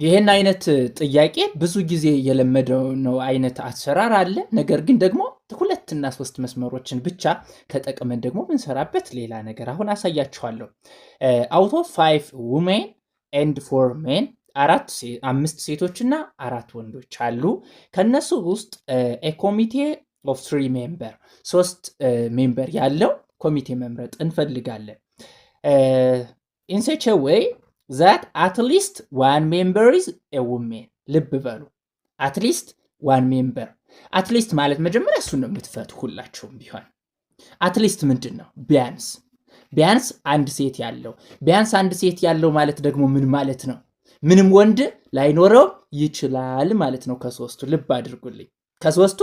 ይህን አይነት ጥያቄ ብዙ ጊዜ የለመደው ነው አይነት አሰራር አለ። ነገር ግን ደግሞ ሁለት እና ሶስት መስመሮችን ብቻ ተጠቅመን ደግሞ ብንሰራበት ሌላ ነገር አሁን አሳያችኋለሁ። Out of five women and four men፣ አራት አምስት ሴቶች እና አራት ወንዶች አሉ። ከነሱ ውስጥ committee of three member፣ ሶስት member ያለው ኮሚቴ መምረጥ እንፈልጋለን። In such way that at least one member is a woman። ልብ በሉ፣ at least one member። At least ማለት መጀመሪያ እሱን ነው የምትፈቱ ሁላችሁም ቢሆን። At least ምንድን ነው? ቢያንስ፣ ቢያንስ አንድ ሴት ያለው። ቢያንስ አንድ ሴት ያለው ማለት ደግሞ ምን ማለት ነው? ምንም ወንድ ላይኖረው ይችላል ማለት ነው። ከሶስቱ፣ ልብ አድርጉልኝ፣ ከሶስቱ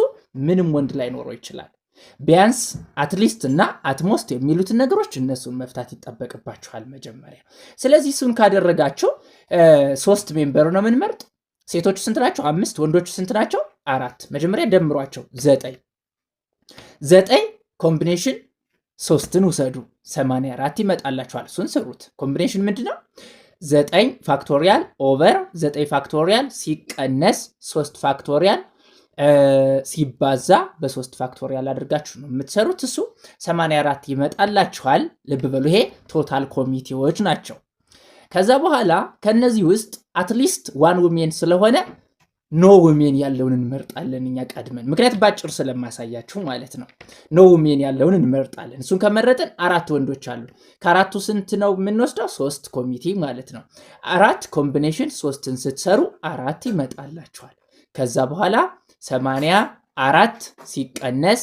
ምንም ወንድ ላይኖረው ይችላል። ቢያንስ፣ at least እና at most የሚሉትን ነገሮች እነሱን መፍታት ይጠበቅባችኋል መጀመሪያ። ስለዚህ እሱን ካደረጋችሁ ሶስት member ነው የምንመርጥ። ሴቶቹ ስንት ናቸው? አምስት። ወንዶቹ ስንት ናቸው? አራት። መጀመሪያ ደምሯቸው፣ ዘጠኝ። ዘጠኝ combination ሶስትን ውሰዱ፣ 84 ይመጣላችኋል። እሱን ስሩት። Combination ምንድን ነው? ዘጠኝ factorial over ዘጠኝ factorial ሲቀነስ ሶስት factorial ሲባዛ በሶስት factorial አድርጋችሁ ነው የምትሰሩት። እሱ 84 ይመጣላችኋል። ልብ በሉ፣ ይሄ total ኮሚቴዎች ናቸው። ከዛ በኋላ ከነዚህ ውስጥ at least one women ስለሆነ no women ያለውን እንመርጣለን እኛ ቀድመን፣ ምክንያቱም ባጭር ስለማሳያችሁ ማለት ነው። No women ያለውን እንመርጣለን። እሱን ከመረጥን አራት ወንዶች አሉ። ከአራቱ ስንት ነው የምንወስደው? ሶስት ኮሚቴ ማለት ነው። አራት combination ሶስትን ስትሰሩ አራት ይመጣላችኋል። ከዛ በኋላ 84 ሲቀነስ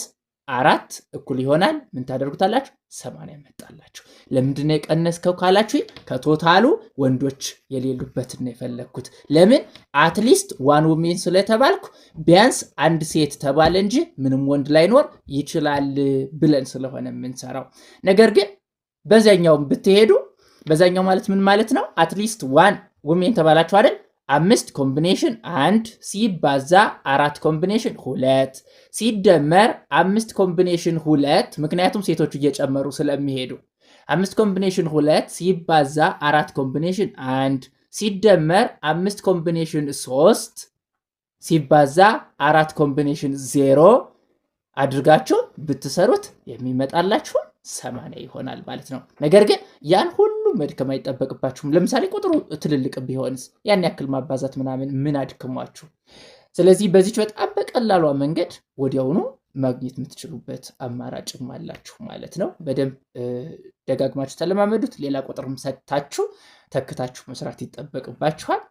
አራት እኩል ይሆናል ምን ታደርጉታላችሁ? 80 መጣላችሁ። ለምንድን ነው የቀነስከው ካላችሁ ከ total ኡ ወንዶች የሌሉበትን ነው የፈለግኩት። ለምን? At least one women ስለተባልኩ፣ ቢያንስ አንድ ሴት ተባለ እንጂ ምንም ወንድ ላይኖር ይችላል ብለን ስለሆነ የምንሰራው። ነገር ግን በዛኛውም ብትሄዱ፣ በዛኛው ማለት ምን ማለት ነው? At least one women ተባላችሁ አይደል? አምስት combination አንድ ሲባዛ አራት combination ሁለት ሲደመር አምስት combination ሁለት፣ ምክንያቱም ሴቶቹ እየጨመሩ ስለሚሄዱ፣ አምስት combination ሁለት ሲባዛ አራት combination አንድ ሲደመር አምስት combination ሶስት ሲባዛ አራት combination ዜሮ አድርጋችሁ ብትሰሩት የሚመጣላችሁ 80 ይሆናል ማለት ነው። ነገር ግን ያን ሁሉ መድከም አይጠበቅባችሁም። ለምሳሌ ቁጥሩ ትልልቅ ቢሆንስ ያን ያክል ማባዛት ምናምን ምን አድክሟችሁ? ስለዚህ በዚች በጣም በቀላሏ መንገድ ወዲያውኑ ማግኘት የምትችሉበት አማራጭም አላችሁ ማለት ነው። በደንብ ደጋግማችሁ ተለማመዱት። ሌላ ቁጥርም ሰጥታችሁ ተክታችሁ መስራት ይጠበቅባችኋል።